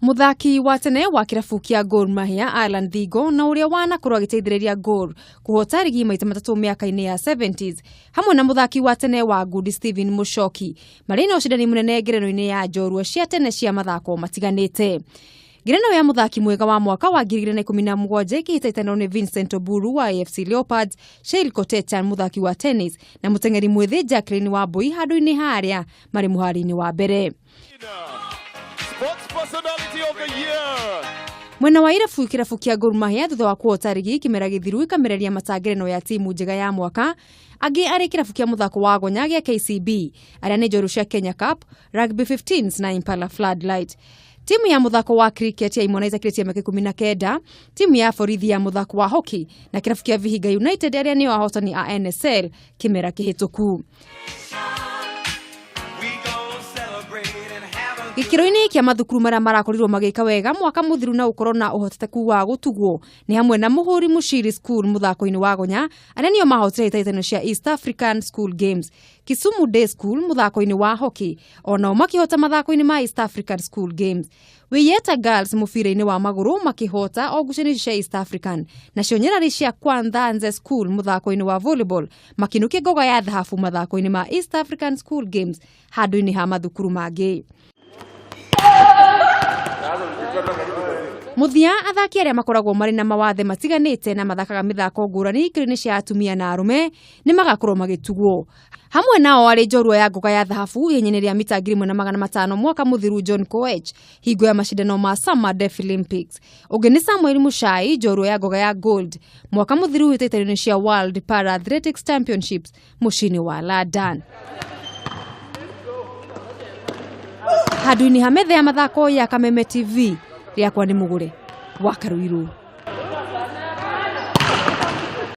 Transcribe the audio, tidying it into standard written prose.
Mũthaki wa tene wa kĩrabu kĩa Gor Mahia Alan Thigo na ũrĩa wanakorwo agĩteithĩrĩria Gor kũhota rigi maita matatũ mĩaka-inĩ ya 70s hamwe na mũthaki wa tene wa ngundi Stephen Muchoki marĩ na ũcindani mũnene ngerenwa-inĩ ya njorua cia tene cia mathako matiganĩte. Ngerenwa ya mũthaki mwega wa mwaka wa 2017 ĩkĩhĩtahĩtanĩro nĩ Vincent Oburu wa AFC Leopards, Sheil Kotecha mũthaki wa tennis na mũteng'eri mwĩthĩ Jacqueline Wambui handũ-inĩ harĩa marĩ mũhari-inĩ wa mbere. Sports Personality of the Year. Mwena wa irabu kĩrabu kĩa Gor Mahia thutha wa kũhota rigi kĩmera gĩthiru ĩkamereria mata ngerenwa ya timu njega ya mwaka angĩ arĩ kĩrabu kĩa mũthako wa gonya gĩa KCB arĩa nĩ njorua cia Kenya Cup, Rugby 15s na Impala Floodlight. Timu ya mũthako wa cricket ya imwana itakĩrĩtie mĩaka 19, timu ya borithi ya mũthako wa hockey na kĩrabu kĩa Vihiga United arĩa nĩo ahotani a NSL kĩmera kĩhĩtũku. Gĩkĩro-inĩ kĩa mathukuru marĩa marakorirwo magĩka wega mwaka mũthiru na gũkorwo na ũhotekeku wa gũtugwo nĩ hamwe na Mũhũri Mushiri School mũthako-inĩ wa gonya arĩa nĩo mahotire hĩtahĩtano cia East African School Games, Kisumu Day School mũthako-inĩ wa hockey onao makĩhota mathako-inĩ ma East African School Games, Wiyeta Girls mũbira-inĩ wa magũrũ makĩhota o ngucanio icio cia East African, nacio nyarari cia Kwanthanze School mũthako-inĩ wa volleyball makĩinũkia ngoga ya thahabu mathako-inĩ ma East African School Games handũ-inĩ ha mathukuru mangĩ. Mũthia athaki arĩa makoragwo marĩ na mawathe matiganĩte na mathakaga mĩthako ngũrani ikĩro-inĩ cia atumia na arũme nĩ magakorwo magĩtugwo. Hamwe nao arĩ njorua ya ngoga ya thahabu ihenya-inĩ rĩa mita 1500 mwaka mũthiru John Koech hingo ya mashindano ma Summer Deaflympics. Ũngĩ nĩ Samuel Muchai njorua ya ngoga ya gold mwaka mũthiru hĩtahĩtano-inĩ cia World Para Athletics Championships mũciĩ-inĩ wa London. Handũ-inĩ ha metha ya mathako ya Kameme TV, rĩakwa nĩ mũgũre wa Karuiru.